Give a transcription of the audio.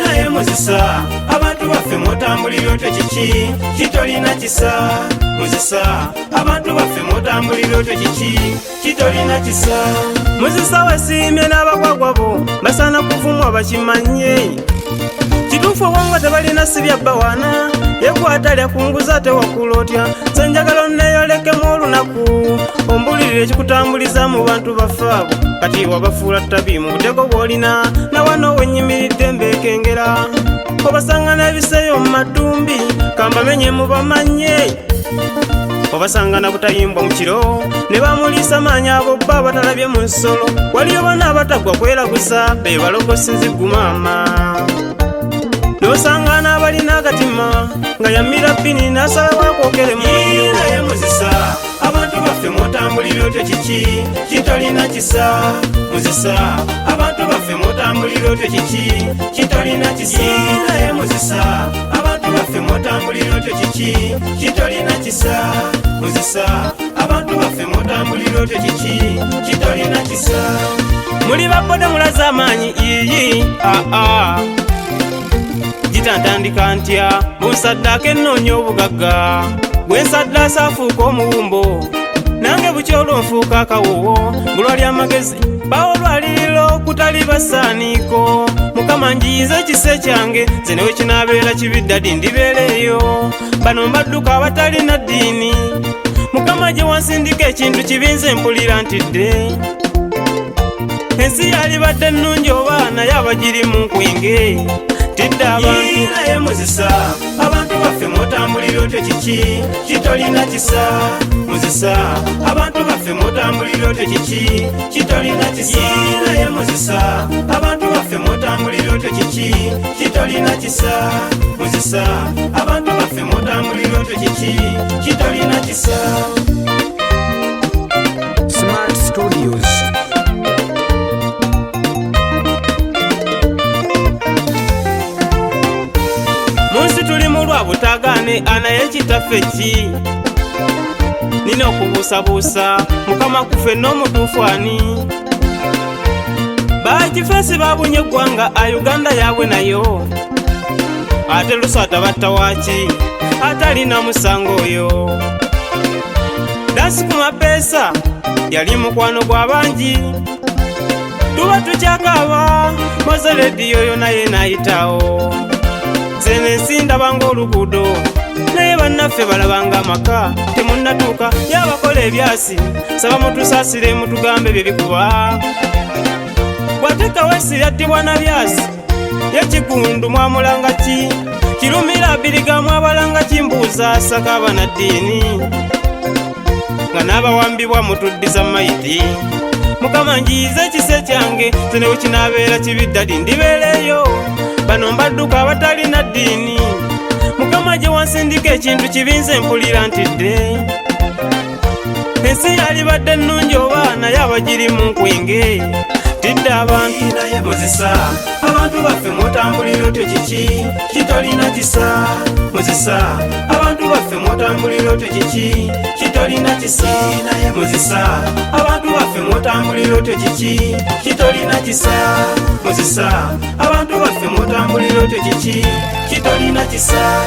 Naye muzisa, abantu baffe mutambulira otyo kiki? Kitolina kisa. Muzisa, abantu baffe mutambulira otyo kiki? Kitolina kisa. Muzisa wesiimye n'abagwagwa bo basaana kuvumwa bakimanye. Kituufu obwongo tebalina si bya bbawana, yekwata lya kunguza ate wakula otya? Nze njagala onneeyolekemu olunaku, ombulirire ekikutambuliza mu bantu baffe abo. Kati wabafuula ttabi mu butego bw'olina, na wano wennyimiridde mbeekengera. Obasanga n'ebiseeyo mu matumbi, kambamenye mubamanye. Obasanga na butayimbwa mu kiro ne bamuliisa maanyi, abo bba abatalabye mu nsolo. Waliyo bana abatagwa kweraguza, be balogosi nziggu maama. N'osanga n'abalina agatima nga yamira bbini n'asalawo akwokere mu nju. Naye muzisa, abantu baffe mutambulira otyo kiki? Kitolina kisa. Muzisa, abantu baffe mutambulira otyo kiki? Kitolina kisa. Naye muzisa, abantu baffe mutambulira otyo kiki? Kitolina kisa. Muzisa, abantu baffe mutambulira otyo kiki? Kitolina kisa. Muli baboda mulaze amaanyi iyi aa gitantandika ntya bunsaddaaka ennoonya obugagga bwe nsaddaasa afuuka omuwumbo nange bukya olwo nfuuka akawuwo bulwa ly'amagezi bawo olwaliriro okutali basaaniiko. Mukama njiyiza ekisa kyange nze newe kinaabeera kibi ddadi ndibeera eyo. Bano mbadduka abatalina ddiini. Mukama gye wansindika ekintu kibi nze mpulira ntidde. Ensi yalibadde nnungi oba naye abagiri mu nkwenge tidde abantu. Naye muzisa, abantu baffe mutambulira otyo kiki? Kitolina kisa. Muzisa, abantu baffe mutambulira otyo kiki? Kitolina kisa. Naye muzisa, abantu baffe mutambulira otyo kiki? Kitolina kisa. Muzisa, abantu baffe mutambulira otyo kiki? Kitolina kisa. Smart Studios. Mu nsi tuli mu lwa butagaane anaye kitaffe ki? Nina okubuusabuusa Mukama kufe n'omutuufu ani? Bakifeesi babunye eggwanga a Uganda yaabwe nayo. Ate luswata batta waaki atalina musango oyo? Dansi ku mapeesa yali mukwano gwa bangi. Tuba tukyakaaba Moze rediyo yo naye n'ayitawo. Nze n'ensi ndaba ng'oluguudo naye bannaffe balabanga amaka temunnatuuka. Yabakola ebyasi saba mutusaasire mutugambe bye bikuba. Bw'ateekawo ensi yattibwa na byasi ye Kigundu mwamulanga ki? Kirumira Abiriga mwabalanga ki? Mbuuza asaka abanaddiini nga n'abawambibwa mutuddiza mayiti. Mukama njiyiza ekisa kyange nze newe kinaabeera kibi ddadi ndibeera eyo. Bano mbadduka abatalina ddiini. Mukama gye wansindika ekintu kibi nze mpulira ntidde. Ensi yalibadde nnungi oba naye abagiri mu nkwenge tidde abantu. Naye muzisa, abantu baffe mutambulira otyo kiki? Kitolina kisa. Muzisa, abantu baffe mutambulira otyo kiki? Kitolina kisa. Naye muzisa, abantu baffe mutambulira otyo kiki? Kitolina kisa. Muzisa, abantu baffe mutambulira otyo kiki? Kitolina kisa.